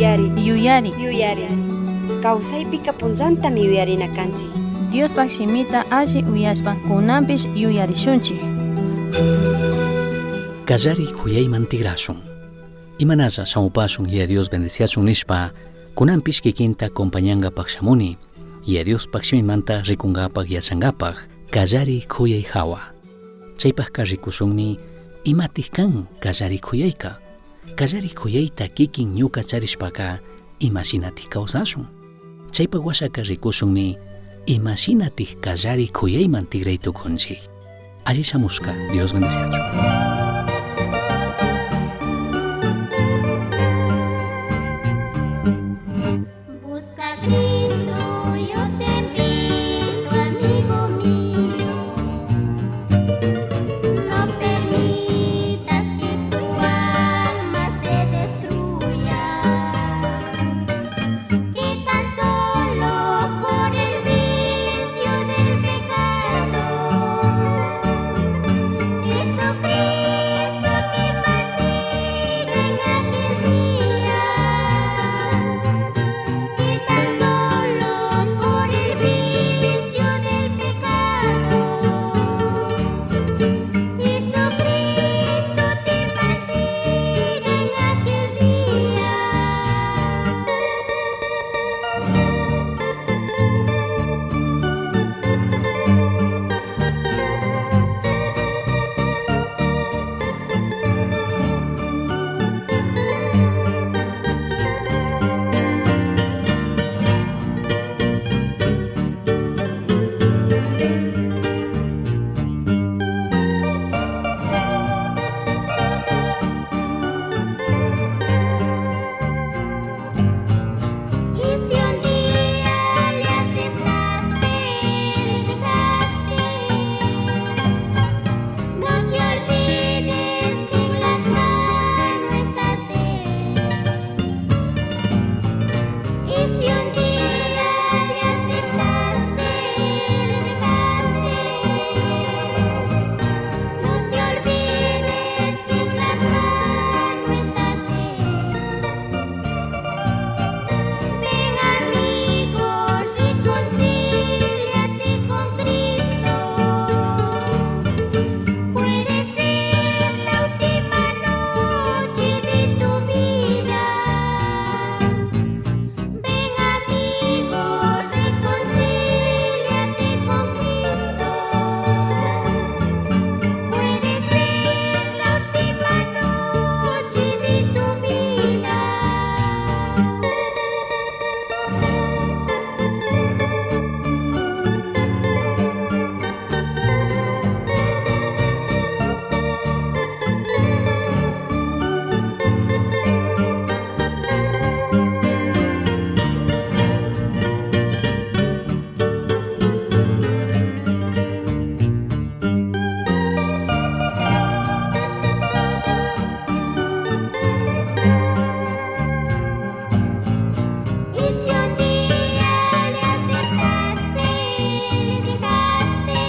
Yuyari. Yuyari. Yuyari. Kawsaypika punllantami yuyarina kanchik. Diospaj shimita alli uyashpa kunanpish yuyarishunchik. Kallari kuyayman tigrashun. Imanalla shamupashun Yaya Dios bendeciachun nishpa kunanpish kikinta acompañangapak shamuni. Yaya Diospaj shimimanta rikungapak yachangapak kallari kuyay hawa. Chaypajka rikushunmi imatik kan kallari kuyayka. Kallari kuyayta kikin ñuka charishpaka imashinatik kawsashun. Chaypak washaka rikushunmi imashinatik kallari kuyayman tigray tukunchik. Alli shamushka, Dios bendeciachun. Busca a Cristo, yo te invito, amigo mío. No permitas que tu alma se destruya, que tan solo por el vicio del pecado, Jesucristo te maldiga en aquel día. Que tan solo por el vicio del pecado, Jesucristo te maldiga en aquel día. Y si un día le aceptaste, le dejaste, no te olvides que en las manos estás de él. Y si un día le aceptaste, le dejaste, no te olvides que en las manos estás de él. Ven amigo, reconcíliate con Cristo. Puede ser la última noche de tu vida. Ven amigo, reconcíliate con Cristo. Puede ser la última noche de tu vida. Y si un día le aceptaste, le dejaste,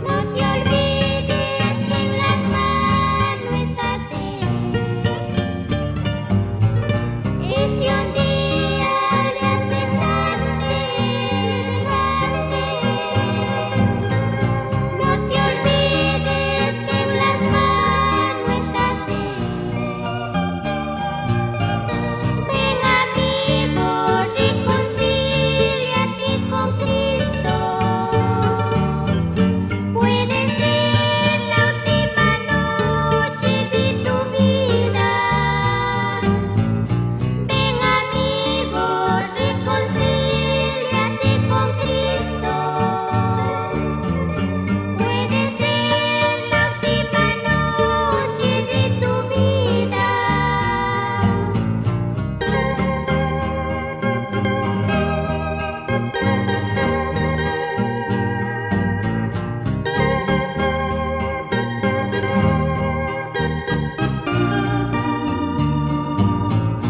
no te olvides que en las manos estás de él. Y si un día le aceptaste, le dejaste, no te olvides que en las manos estás de él. Ven amigo, reconcíliate con Cristo. Puede ser la última noche de tu vida. Ven amigo, reconcíliate con Cristo. Puede ser la última noche de tu vida.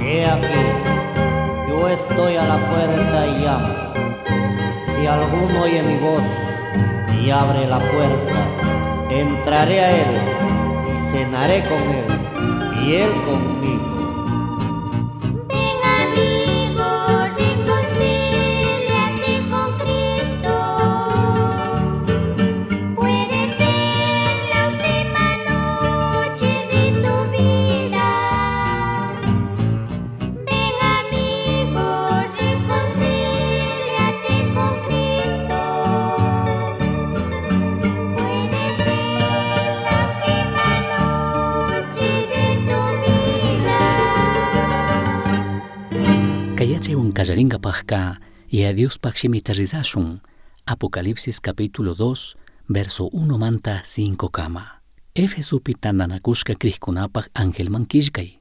He aquí, yo estoy a la puerta y llamo. Si alguno oye mi voz y abre la puerta, entraré a él y cenaré con él y él conmigo. Callaringapajca Yaya Diospaj shimita rizashun Apocalipsis capítulo 2 verso 1 manta 5 kama. Efesopi tandanacushca crijcunapaj angelman quillcai.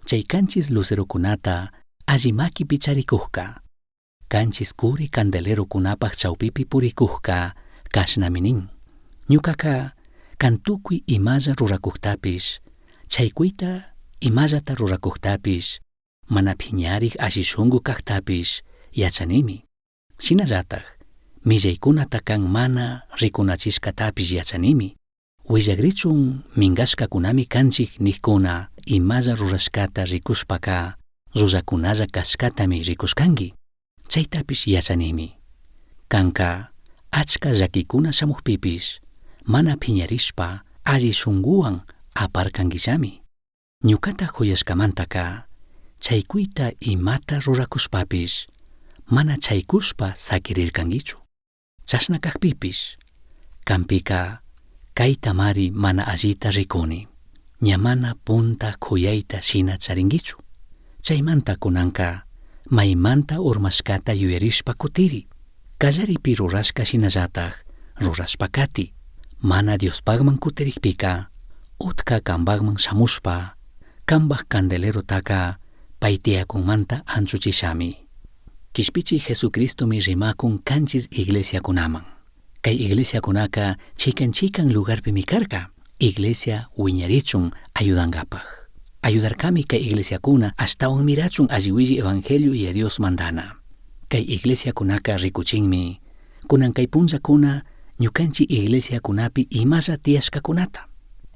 Chay canchis lucerocunata alli maquipi charicujca. Canchis curi candelerocunapaj chaupipi puricujca cashnami nin. Ñucaca can tucui imalla ruracujtapish, chaicuita imallata ruracujtapish, mana phiñarij alli shungu cajtapish yachanimi. Shinallataj, millaicunata can mana ricunachishcatapish yachanimi. Huillagrichun mingashcacunami canchij nijcuna imalla rurashcata ricushpaca llullacunalla cashcatami ricushcangui. Chaitapish yachanimi. Canca achca llaquicuna shamujpipish mana phiñarishpa alli shunguhuan aparcanguillami. Ñucata juyashcamantaca chaicuita imata ruracushpapish mana chaicushpa saquirircanguichu. Chashna cajpipish canpica caitamari mana allita ricuni. Ña mana punta juyaita shina charinguichu. Chaimanta cunanca maimanta urmashcata yuyarishpa cutiri. Callaripi rurashca shinallataj rurashpa cati. Mana Diospajman cutirijpica utca cambajman shamushpa cambaj candelerotaca pai tiyacunmanta anchuchishami. Quishpichi Jesucristomi rimacun canchis iglesiacunaman. Cai iglesiacunaca chican chican lugarpimi carca. Iglesia huiñarichun ayudangapaj. Ayudarcami cai iglesiacuna ashtawan mirachun alli evangelio y a Dios mandana. Cai iglesiacunaca ricuchinmi cunan cai punllacuna ñucanchi iglesiacunapi imalla tiyashcacunata.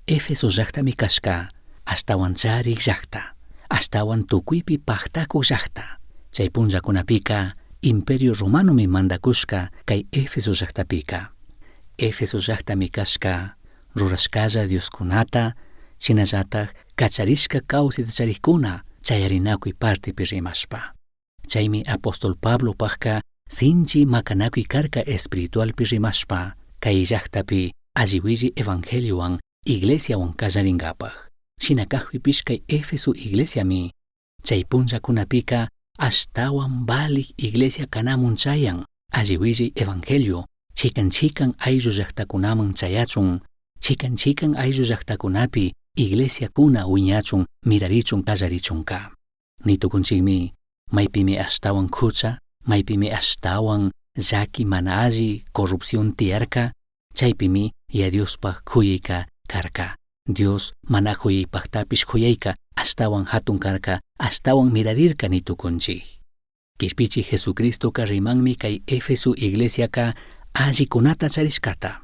Éfeso llajtami cashca ashtawan charik llajta, ashtawan tucuipi pajtacuj llajta. Chay punllacunapika Imperio Romanomi mandacushca cai Éfeso llajtapika. Éfeso llajtami cashca rurashcalla dioscunata, shinallataj cacharishca kawsayta charikuna chayarinakuy partepi rimashpa. Chaymi apóstol Pablopajka sinchi macanakuy karka espiritualpi rimashpa kay llajtapi alli evangeliowan iglesiawan kallaringapaj. Shina kajpipish kay Éfeso iglesiami chay punllakunapika ashtawan valik iglesia kanamun chayan alli evangelio chikan chikan ayllu llajtakunaman chayachun chikan chikan ayllu llajtakunapi iglesiakuna wiñachun mirarichun kallarichunka. Nitukunchikmi maypimi ashtawan kucha, maypimi ashtawan llaki mana alli corrupción tiyarka, chaypimi ya Diospaj kuyayka karka. Dios mana kuyaypajtapish kuyayka ashtawan hatun karka, ashtawan mirarirka nitukunchik. Kishpichi Jesucristoka rimanmi kay Éfeso iglesiaka allikunata charishkata.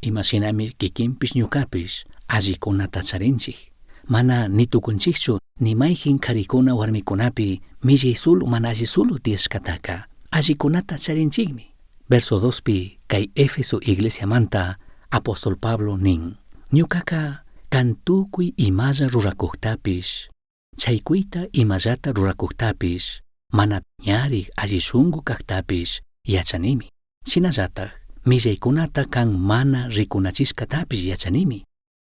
Imashinami kikinpish ñukapish allikunata charinchik. Mana nitukunchikchu ni mayjin karikuna warmikunapi millay sulu mana alli sulu tiyashkataka. Allikunata charinchikmi. Verso 2 pi kay Éfeso iglesiamanta apóstol Pablo nin. Ñukaka kan tukuy imalla rurakujtapish, chaykuyta imallata rurakujtapish, mana ñarik alli shungu kajtapish yachanimi. Shinallataj millaykunata kan mana rikunachishkatapish yachanimi.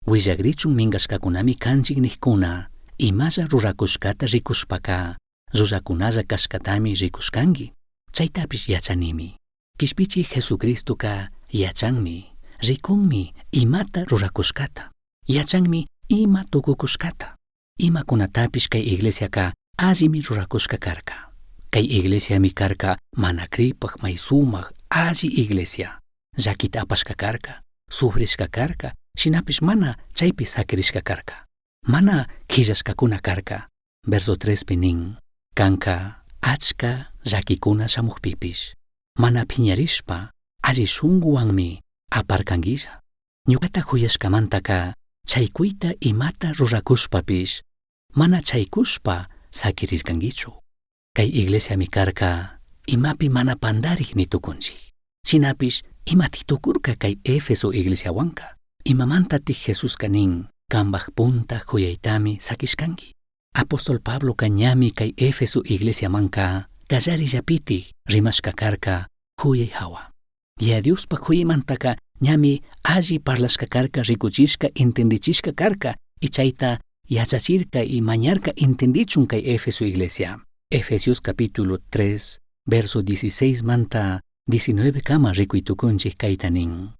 Willagrichun minkashkakunami kanchik nijkuna imalla rurakushkata rikushpaka llullakunalla kashkatami rikushkanki. Chaytapish yachanimi. Kishpichi Jesucristoka yachanmi, rikunmi imata rurakushkata. Yachanmi ima tukukushkata. Imakunatapish kay iglesiaka allimi rurakushka karka. Kay iglesiami karka mana kripaj may sumak alli iglesia. Llakita apashka karka, sufrishka karka, shinapish mana chaypi sakirishka karka. Mana quillashkakuna karka. Verso 3 pi nin, kanka achka llakikuna shamujpipish, mana phiñarishpa alli shunguwanmi aparkanguilla. Ñuqata juyashkamantaka chaykuyta imata rurakushpapish mana chaykushpa sakirirkankichu. Kay iglesiami karka imapi mana pandarik nitukunchik. Shinapish imatik tukurka kay Éfeso iglesiawanka. Imamantatik Jesuska nin kambaj punta juyaytami sakishkanki. Apóstol Pabloka ñami kay Éfeso iglesiamanka kallarillapitik rimashka karka juyay hawa. Ya Diospa juyaymantaka ñami alli parlashka karka rikuchishka entendichishka karka y chayta yachachirka y mañarka entendichun kay Éfeso iglesia. Efesios capítulo 3, verso 16 manta 19 kama ricui tucunchij caita nin.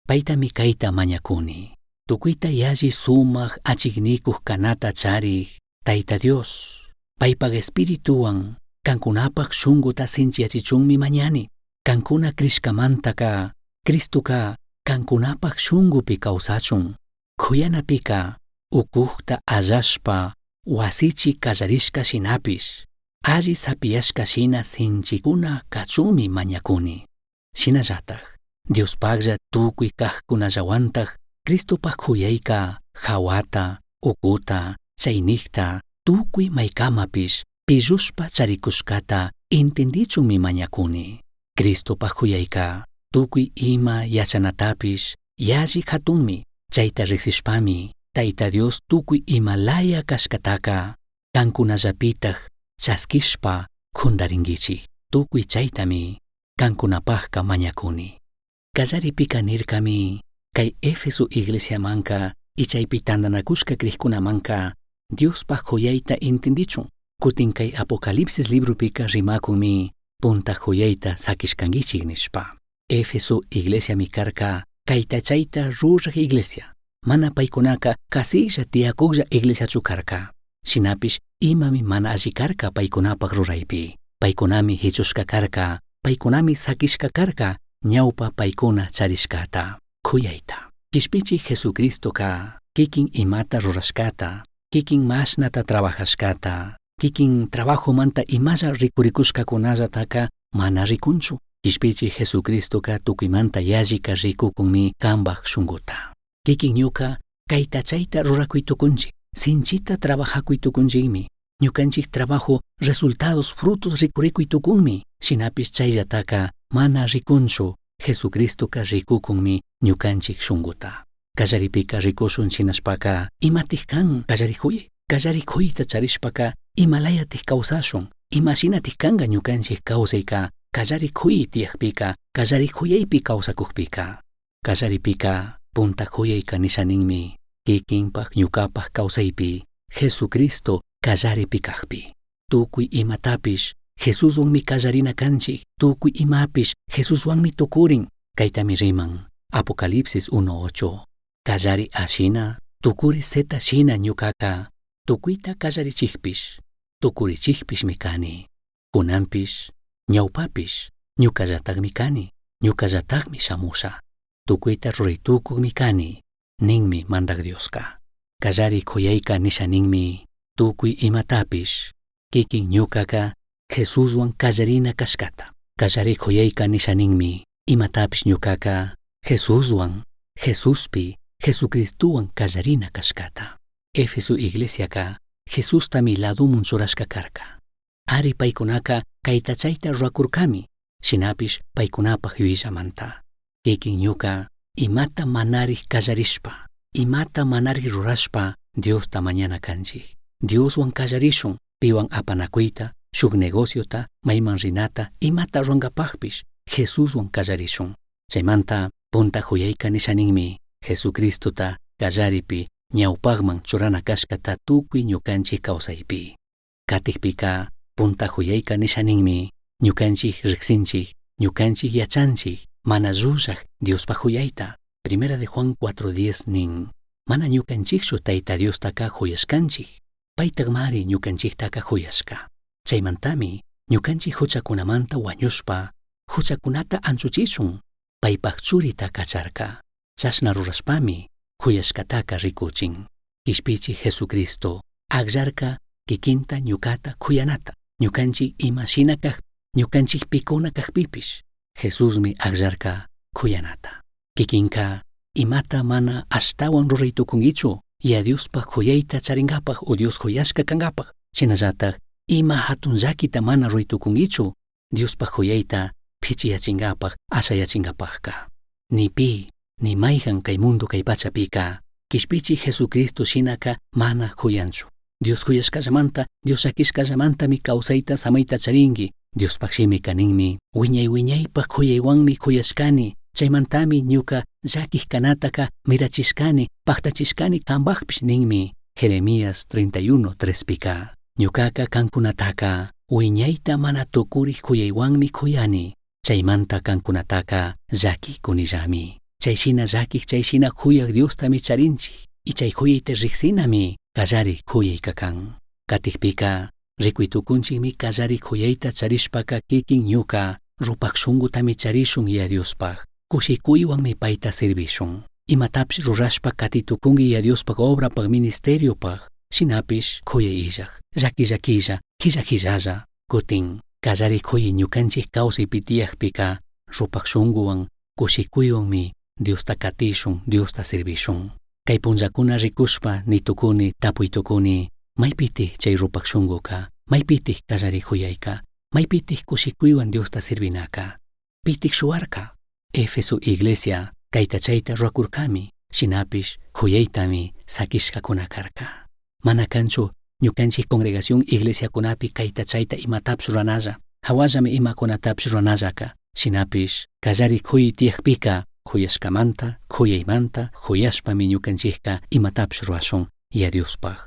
Paitami caita mañacuni. Tucuita yalli sumaj achiknikuj kanata charij, Taita Dios, paipaj espirituan, kankunapaj shunguta sinchiyachichunmi mañani. Kankuna crishkamantaka, Cristoka kankunapaj shungupi kawsachun. Kuyanapika, ukujta allashpa, wasichi kallarishka shinapish, alli sapiyashka shina sinchikuna kachunmi mañakuni. Shinallataj, Diospajlla tukuy kajkunallawantaj Cristopaj kuyayka hawata, ukuta, chaynikta, tukuy maykamapish pillushpa charikushkata entendichunmi mañakuni. Cristopaj kuyayka tukuy ima yachanatapish yalli hatunmi, chayta riqsishpami Tayta Dios tukuy imalaya kashkataka kankunallapitaj chaskishpa jundarinkichik. Tukuy chaytami kankunapajka mañakuni. Kallaripika nirkami kay Éfeso iglesiamanka y chaypi tantanakushka crijkunamanka Diospaj kuyayta entendichun. Kutin kay Apocalipsis librupika rimakunmi punta kuyayta sakishkankichik nishpa. Éfeso iglesiami karka kayta chayta ruraj iglesia. Mana paykunaka kasilla tiyakuklla iglesiachu karka. Shinapish imami mana alli karka paykunapaj ruraypi. Paykunami hichushka karka, paykunami sakishka karka, ñawpa paykuna charishkata, kuyayta. Kishpichi Jesucristoka kikin imata rurashkata, kikin mashnata trabajashkata, kikin trabajomanta imalla rikurikushkakunallataka mana rikunchu. Kishpichi Jesucristoka tukuymanta yallika rikukunmi kambaj shunguta. Kikin ñuka kayta chayta rurakuy tukunchik, sinchita trabajakuy tukunchikmi. Ñukanchik trabajo resultados frutos rikurikuy tukunmi. Shinapish chayllataka mana rikunchu, Jesucristoka rikukunmi ñukanchik shunguta. Kallaripika rikushun shinashpaka imatik kan kallarikuyay. Kallarikuyta charishpaka imalayatik kawsashun, imashinatik kanka ñukanchik kawsayka kallarikuy tiyakpika, kallarikuyaypi kawsakukpika. Kallaripika punta kuyayka nishaninmi kikinpak ñukapak kawsaypi Jesucristo kallaripi kakpi. Tukuy imatapish Jesuswanmi kallarina kanchik, tukuy imapish Jesuswanmi tukurin, kaytami riman Apocalipsis 1.8. Kallari ashina, tukuri zeta shina ñukaka, tukuyta kallarichikpish, tukurichikpishmi kani. Kunanpish, ñawpapish, ñukallatakmi kani, ñukallatakmi shamusha. Tukuyta ruraytukukmi kani, ninmi mandak Dioska. Kallari kuyayka nisha ninmi, tukuy imatapish, kikin ñukaka Jesuswan kallarina kashkata. Kallari kuyayka nisha ninmi, imatapish ñukaka Jesuswan, Jesuspi, Jesucristuwan kallarina kashkata. Éfeso iglesiaka Jesustami ladumun churashka karka. Ari paykunaka kayta chayta rurakurkami, shinapish paykunapaj yuyallamanta. Kikin ñuka imata manarik kallarishpa, imata manarik rurashpa Diosta mañana kanchik. Dioswan kallarishun, piwan apanakuyta, shuk negociota, mayman rinata, imata ruwankapajpish, Jesuswan kallarishun. Chaymanta punta kuyayka nishaninmi, Jesucristota kallaripi ñawpajman churana kashkata tukuy ñukanchik kawsaypi. Katikpika punta kuyayka nishaninmi, ñukanchik riksinchik, ñukanchik yachanchik, mana llullaj Diospaj kuyayta. Primera de Juan 4.10 nin, mana ñukanchikchu Tayta Diostaka kuyashkanchik, paytakmari ñukanchiktaka kuyashka. Chaymantami ñukanchik huchakunamanta wañushpa, huchakunata anchuchichun, paypaj churita kacharka. Chashna rurashpami kuyashkataka rikuchin. Kishpichi Jesucristo akllarka kikinta ñukata kuyanata, ñukanchik ima shina kak, ñukanchik pikuna kakpipish, Jesusmi akllarka kuyanata. Kikinka imata mana ashtawan ruraytukunkichu, Yaya Diospaj kuyayta charinkapaj o Dios kuyashka kankapaj. Shinallataj ima hatun llakita mana ruraytukunkichu, Diospaj kuyayta pichiyachinkapaj, ashayachinkapajka. Ni pi, ni mayhan kay mundo kay pachapika, kishpichi Jesucristo shinaka mana kuyanchu. Dios kuyashkallamanta, Dios llakishkallamantami kawsayta samayta charinki. Diospaj shimika ninmi, wiñay wiñaypaj kuyaywanmi kuyashkani, chaymantami ñuka llakij kanataka mirachishkani, paktachishkani kanpajpish ninmi. Jeremías 31:3 pika. Ñukaka kankunataka Huiñaita mana tucurij c'uyaihuanmi c'uyani. Chaimanta cancunataca llaquicunillami. Chai shina llaquij, chai shina c'uyaj Diostami charinchij. Y chai c'uyaita rijsinami callari c'uyaica can. Catijpica, ricui tucunchijmi callari c'uyaita charishpaca quiquin ñuca rupaj shungutami charishun Yaya Diospaj. Cushicuihuanmi paita servishun. Imatapish rurashpa cati tucungui Yaya Diospaj obrapaj ministeriopaj. Shinapish c'uyai illaj, llaqui llaquilla, quilla quillalla. Cutin, callari c'uyai ñucanchij causaipi tiyajpica rupaj shunguhuan, cushicuihuanmi Diosta catishun, Diosta servishun. Cai punllacuna ricushpa ni tucuni, tapui tucuni, maipitij chai rupaj shunguca, maipitij callari c'uyaica, maipitij cushicuihuan Diosta servinaca. Pitij shuhuarca? Éfeso iglesia caita chaita ruracurcami, shinapish c'uyaitami saquishcacuna carca. Mana canchu ñucanchij congregación iglesiacunapi caita chaita imatapish ruranalla, jahuallami imacunatapish ruranallaca. Shinapish callari c'uyai tiyajpica c'uyashcamanta, c'uyaimanta, c'uyashpami ñucanchijca imatapish rurashun Yaya Diospaj.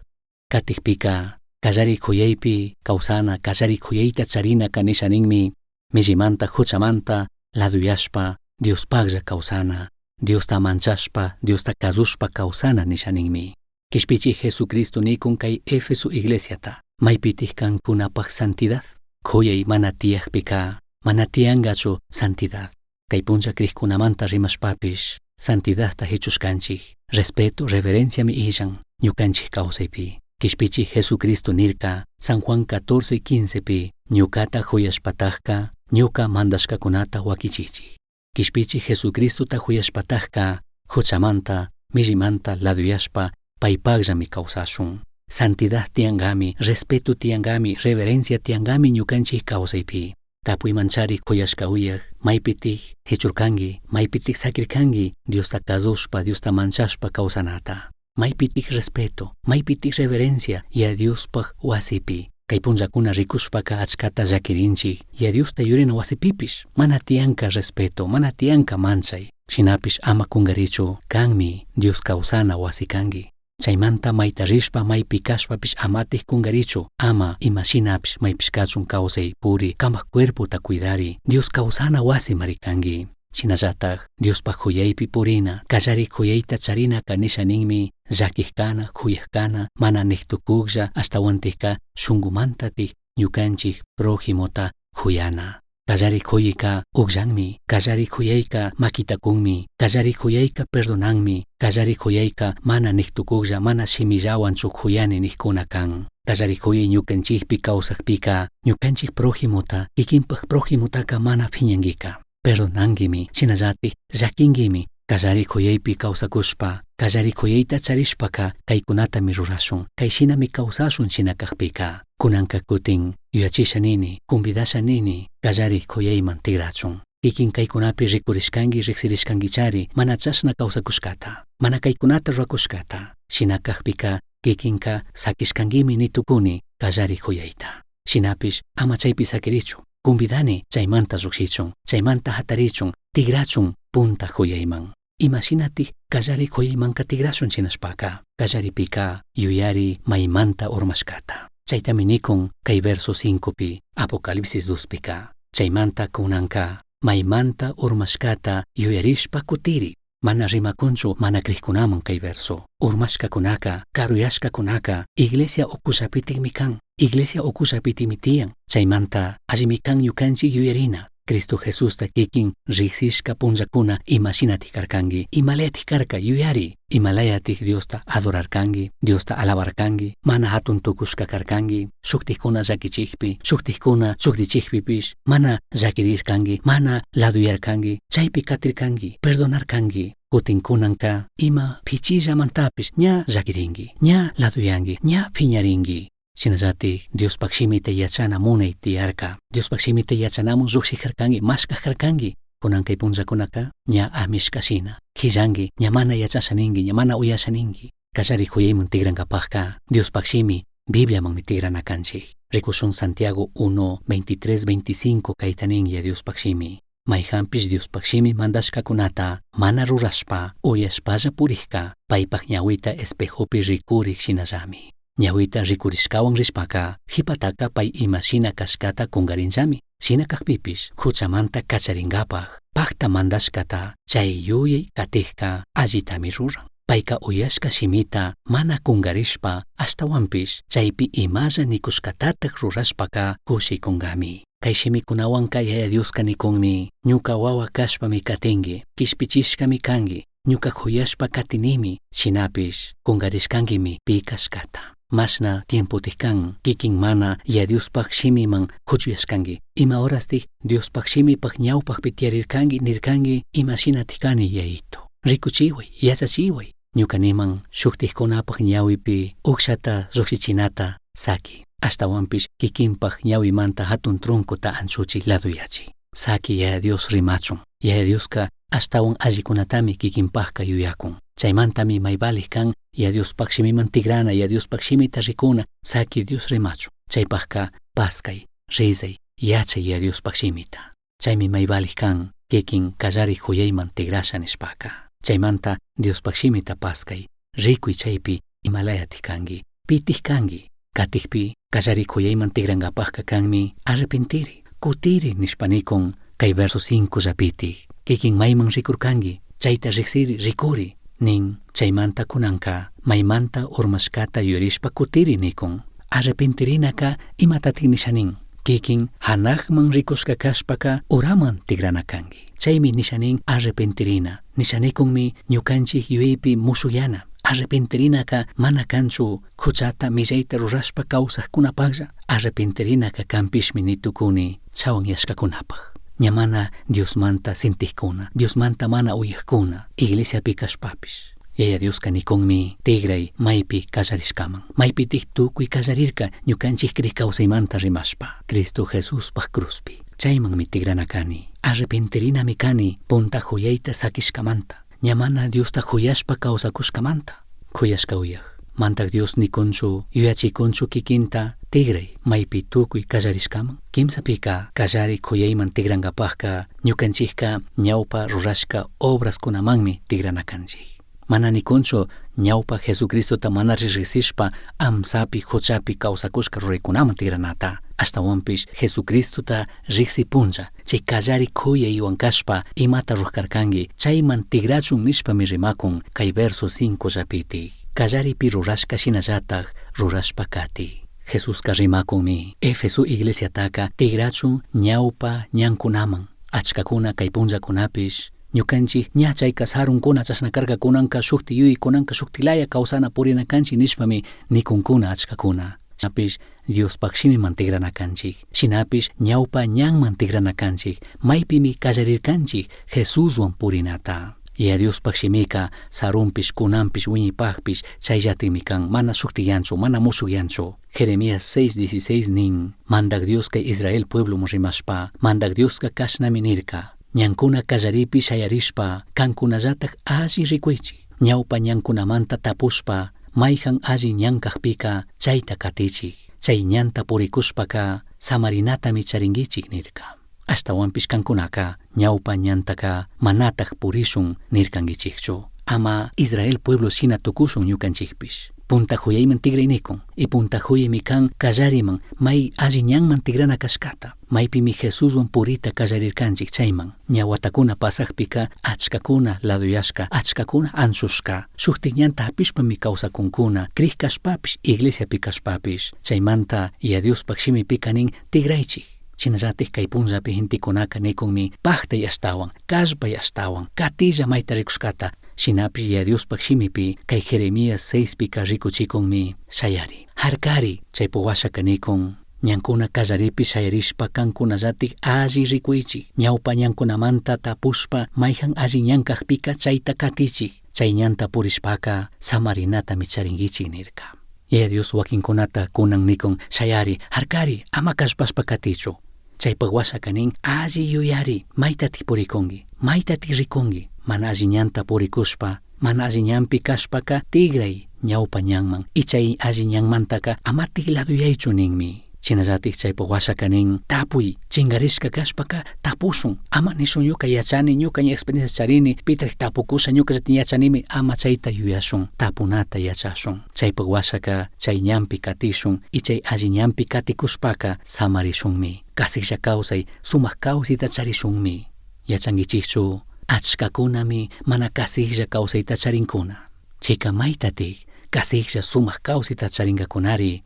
Catijpica callari c'uyaipi causana, callari c'uyaita charinaca nisha ninmi, millimanta, juchamanta laduyashpa Diospajlla causana, Diosta manchashpa, Diosta cazushpa causana nisha ninmi. Quishpichij Jesucristo nicun cai Éfeso iglesiata, maipitij cancunapaj santidad? C'uyai mana tiyajpica, mana tiyangachu santidad. Cai punlla crijcunamanta rimashpapish, santidadta jichushcanchij, respeto, reverenciami illan ñucanchij causaipi. Quishpichij Jesucristo nirca, San Juan 14, 15 pi, ñucata juyashpatajca, ñuca mandashcacunata huaquichichij. Quishpichij Jesucristota juyashpatajca, juchamanta, millimanta laduyashpa, paipajllami causashun. Santidad tiyangami, respeto tiyangami, reverencia tiyangami ñucanchij causaipi. Tapuimanchari c'uyashca uyaj, maipitij jichurcangui, maipitij saquircangui Diosta cazushpa, Diosta manchashpa causanata. Maipitij respeto, maipitij reverencia Yaya Diospaj huasipi. Cai punllacuna ricushpaca achcata llaquirinchij, Yaya Diosta yurina huasipipish mana tiyanca respeto, mana tiyanca manchai. Shinapish ama cungarichu, canmi Dios causana huasi cangui. Chaimanta maita rishpa, maipi cashpapish amatij cungarichu, ama ima shinapish maipish cachun causai puri, cambaj cuerpota cuidari, Dios causana huasimari cangui. Shinallataj Diospaj juyaipi purina, callari juyaita charinaca nisha ninmi, llaquij cana, juyaj cana, mana nij tucujlla, ashtahuantikca shungumantatik ñucanchij prójimota juyana. Callari juyaica ugllanmi, callari juyaica maquita cunmi, callari juyaica perdonanmi, callari juyaica mana nij tucujlla, mana shimillahuanchu juyani nijcuna can. Callari juyai ñucanchijpi causajpica, ñucanchij prójimota, kikinpaj prójimotaca mana phiñanguica. Perdonanguimi, shinallatik llaquinguimi, callari juyaipi causacushpa, callari juyaita charishpaca caicunatami rurashun, cai shinami causashun shina cajpica. Cunanca cutin, yuyachisha nini, convidasha nini, callari juyaiman tigrachun. Kikin caicunapi ricurishcangui, rijsirishcanguichari, mana chashna causacushcata, mana caicunata ruracushcata. Shina cajpica, kikinca saquishcanguimi ni tucuni callari juyaita. Shinapish ama chaipi saquirichu, convidani chaimanta llujshichun, chaimanta jatarichun, tigrachun punta juyaiman. Ima shinatik callari juyaimanca tigrashun shinashpaca, callaripika yuyari maimanta urmashcata. Chaitami nikun cai verso 5 pi, Apocalipsis 2 pika. Chaimanta kunanka, maimanta urmashcata yuyarishpa kutiri. Mana rimakunchu mana crijkunaman kay verso. Urmashkakunaka, karuyashkakunaka, iglesia ukullapitikmi kan, iglesia ukullapitikmi tiyan. Chaymanta allimi kan ñukanchik yuyarina. Cristo Jesusta kikin rijsishka punllakuna imashinatik karkanki, imalayatik karka yuyari, imalayatik Diosta adorarkanki, Diosta alabarkanki, mana hatun tukushka karkanki, shuktikuna llakichikpi, shuktikuna shuktichikpipish, mana llakirirkanki, mana laduyarkanki, chaypi katirkanki, perdonarkanki. Kutin kunanka ima pichillamantapish ña llakirinki, ña laduyanki, ña phiñarinki. Shinallatik Diospaj shimita yachana munay tiyarka. Diospaj shimita yachanamun llujshijarkanki, mashkajarkanki. Kunan kay punllakunaka ña amishka shina. Quillanki, ña mana yachasha ninki, ña mana uyasha ninki. Kallari juyayman tigrankapajka Diospaj shimi Bibliamanmi tigrana kanchik. Rikushun Santiago 1, 23, 25 kayta nin ya Diospaj shimi. Mayhanpish Diospaj shimi mandashkakunata mana rurashpa uyashpalla purijka paypaj ñawita espejopi rikurik shinallami. Ñahuita ricurishcahuan rishpaca, jipataca pai ima shina cashcata cungarinllami. Shina cajpipish juchamanta cacharingapaj pajta mandashcata chai yuyai catijca allitami ruran. Paica uyashca shimita mana cungarishpa ashtahuanpish chaipi imalla nicushcatataj rurashpaca cushicungami. Cai shimicunahuanca Yaya Diosca nicunmi, ñuca huahua cashpami catingui, quishpichishcami cangui, ñuca juyashpa catinimi, shinapish cungarishcanguimi pi cashcata. Mashna tiempotik kan, kikin mana Yaya Diospaj shimiman cuchuyashcangui. Ima horastik Diospaj shimipaj ñaupajpi tiyarircangui nircangui ima shinatik cani Yayito. Ricuchihuai, yachachihuai. Ñuca niman shujtijcunapaj ñahuipi ujshata llujshichinata saqui. Ashtahuanpish kikinpaj ñahuimanta jatun troncota anchuchi ladoyachi. Saqui Yaya Dios rimachun. Yaya Diosca ashtahuan allicunatami kikinpajca yuyacun. Chaimantami may valij kan Yaya Diospaj shimiman tigrana, Yaya Diospaj shimita ricuna, saqui Dios rimachun. Chaipajca pascai, rezai, yachay Yaya Diospaj shimita. Chaymi may valij kan kikin callari juyayman tigrasha nishpaca. Chaymanta Diospaj shimita pascai, ricuy chaypi imalayatik kanki, pitik kanki, katikpi callari juyayman tigrangapajka kanmi arrepentiri, kutiri nishpanikun kay verso 5 llapitik. Kikin mayman rikurkanki, chayta riksiri rikuri, nin chaymanta kunanka maymanta urmashkata yuyarishpa kutiri nikun. Arrepentirinaka imatatik nisha nin? Kikin hanajman rikushka kashpaka uraman tigrana kanki. Chaymi nisha nin arrepentirina. Nisha nikunmi ñukanchik yuyaypi mushuyana. Arrepentirinaka mana kanchu huchata millayta rurashpa kawsajkunapajlla. Arrepentirinaka kanpishmi nitukuni chawanyashkakunapaj. Ña mana Diosmanta sintijkuna, Diosmanta mana uyajkuna, iglesiapi kashpapish. Yaya Dioska nikunmi tigray maypi kallarishkaman. Maypitik tukuy kallarirka ñukanchik kriq kawsaymanta rimashpa. Cristo Jesuspaj cruzpi. Chaymanmi tigrana kani. Arrepentirinami kani punta juyayta sakishkamanta. Ña mana Diosta juyashpa kawsakushkamanta. Juyashka uyaj. Mantak Dios nikunchu yuyachikunchu kikinta tigray maypi tukuy kallarishkaman. Kimsapika kallari juyayman tigrankapajka ñukanchikka ñawpa rurashka obraskunamanmi tigrana kanchik. Mana nikunchu ñawpa Jesucristota mana riqsishpa amsapi huchapi kawsakushka ruraykunaman tigranata. Ashtawanpish Jesucristota riqsi punlla chay kallari kuyaywan kashpa imata rurarkanki chayman tigrachun nishpami rimakun kay verso 5 llapitik. Kallaripi rurashka shinallataj rurashpa kati. Jesuska rimakunmi Éfeso iglesiataka tigrachun ñawpa ñankunaman. Achkakuna kay punllakunapish ñukanchik ña chayka sarunkuna chashna karka kunanka shukti yuyay kunanka shuktilaya kawsana purina kanchik nishpami nikunkuna achkakuna. Shinapish Diospaj shimiman tigrana kanchik. Shinapish ñawpa ñanman tigrana kanchik. Maypimi kallarirkanchik Jesuswan purinata. Yaya Diospaj shimika sarunpish kunanpish wiñaypajpish chayllatikmi kan mana shuktiyanchu mana mushukyanchu. Jeremías 6:16 nin, Mandak Dioska Israel puebloman rimashpa, Mandak Dioska kashnami nirka. Ñankuna kallaripi shayarishpa, kankunallataj alli rikuychik. Ñawpa ñankunamanta tapushpa, mayjan alli ñan kajpika chayta katichik. Chay ñanta purikushpaka samarinatami charinkichik nirka. Ashtawanpish kankunaka ñawpa ñantaka manataj purishun nirkankichikchu. Ama Israel pueblo shina tukushun ñukanchikpish. Punta juyayman tigray nikun. Y punta juyaymi kan kallariman may alli ñanman tigrana kashkata. Maypimi Jesuswan purita kallarirkanchik chayman. Ña watakuna pasajpika achkakuna laduyashka, achkakuna anchushka. Shuktik ñanta hapishpami kawsakunkuna, kriq kashpapish, iglesiapi kashpapish. Chaymanta Yaya Diospaj shimipika nin tigraychik. Shinallatik kay punllapi gentekunaka nikunmi pajtay ashtawan, kallpay ashtawan, katilla mayta rikushkata. Shinapish Yaya Diospaj shimipi kay Jeremías 6 pika rikuchikunmi shayari. Harkari chaypuk washaka nikun ñankuna kallaripi shayarishpa kankunallatik alli rikuychik. Ñawpa ñankunamanta tapushpa mayjan alli ñan kajpika chayta katichik. Chay ñanta purishpaka samarinatami charinkichik nirka. Yaya Dios wakinkunata kunan nikun shayari, harkari, ama kallpashpa katichu. Chaypak washaka nin alli yuyari, maytatik purikunki, maytatik rikunki. Mana alli ñanta purikushpa, mana alli ñanpi kashpaka tigray ñawpa ñanman. Y chay alli ñanmantaka amatik laduyaychu ninmi. Shinallatik chaypak washaka nin tapuy chinkarishka kashpaka tapushun. Ama nishun ñuka yachani ñuka ña experiencia charini pitak tapukusha ñuka yachanimi ama chayta yuyashun tapunata yachashun. Chaypak washaka chay ñanpi katishun y chay alli ñanpi katikushpaka samarishunmi. Kasiklla kawsay sumak kawsayta charishunmi. Yachankichikchu achkakunami mana kasiklla kawsayta charinkuna. Chayka maytatik kasiklla sumak kawsayta charinkakunari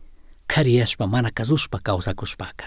kariyashpa mana kasushpa kawsakushpaka.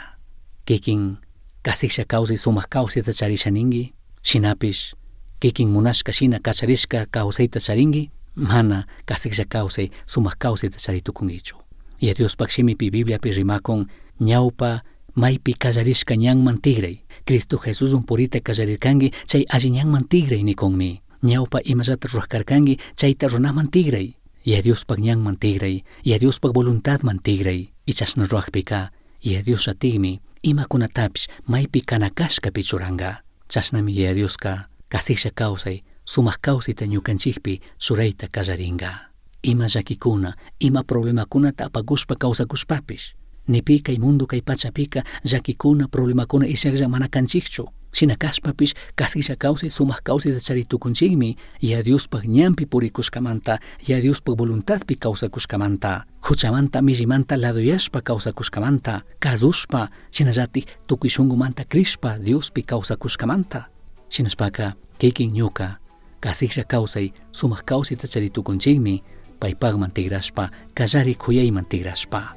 Kikin kasiklla kawsay sumak kawsayta charisha ninki shinapish kikin munashka shina kacharishka kawsayta charinki mana kasiklla kawsay sumak kawsayta charitukunkichu. Yaya Diospak shimipi Bibliapi rimakun ñawpa maypi kallarishka ñanman tigray. Cristo Jesuswan purita kallarirkanki chay alli ñanman tigray nikunmi. Ñawpa imallata rurajkarkanki chayta runaman tigray. Yaya Diospak ñanman tigray, Yaya Diospak voluntadman tigray. Y chashna rurakpika Yaya Dios ratikmi imakunatapish maypi kana kashkapi churanka. Chashnami Yaya Dioska kasiklla kawsay sumak kawsayta ñukanchikpi churayta kallarinka. Ima llakikuna, ima problemakunata apakushpa kawsakushpapish. Nipi kay mundo kay pachapika llakikuna, problemakuna ishaklla mana kanchikchu. Shina kashpapish kasiklla kawsay sumak kawsayta charitukunchikmi Yaya Diospak ñanpi purikushkamanta, Yaya Diospak voluntadpi kawsakushkamanta, huchamanta millimanta ladoyashpa kawsakushkamanta, kasushpa, shinallatik tukuy shunkumanta crishpa Diospi kawsakushkamanta. Shinashpaka kikin ñuka kasiklla kawsay sumak kawsayta charitukunchikmi paypakman tigrashpa kallari kuyayman tigrashpa.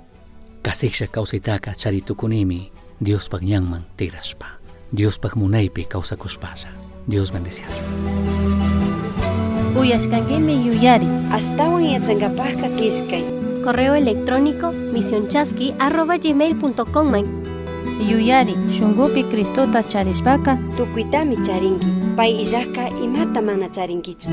Kasiklla kawsaytaka charitukunimi Diospak ñanman tigrashpa. Diospak munaypi kawsakushpalla. Dios bendeciachun. Uyashkankimi yuyari. Ashtawan yachankapajka killkay. Correo electrónico misionchasqui@gmail.com man. Yuyari shunkupi Cristota charishpaka Tukuytami charinki. Pay illajka imata mana charinkichu.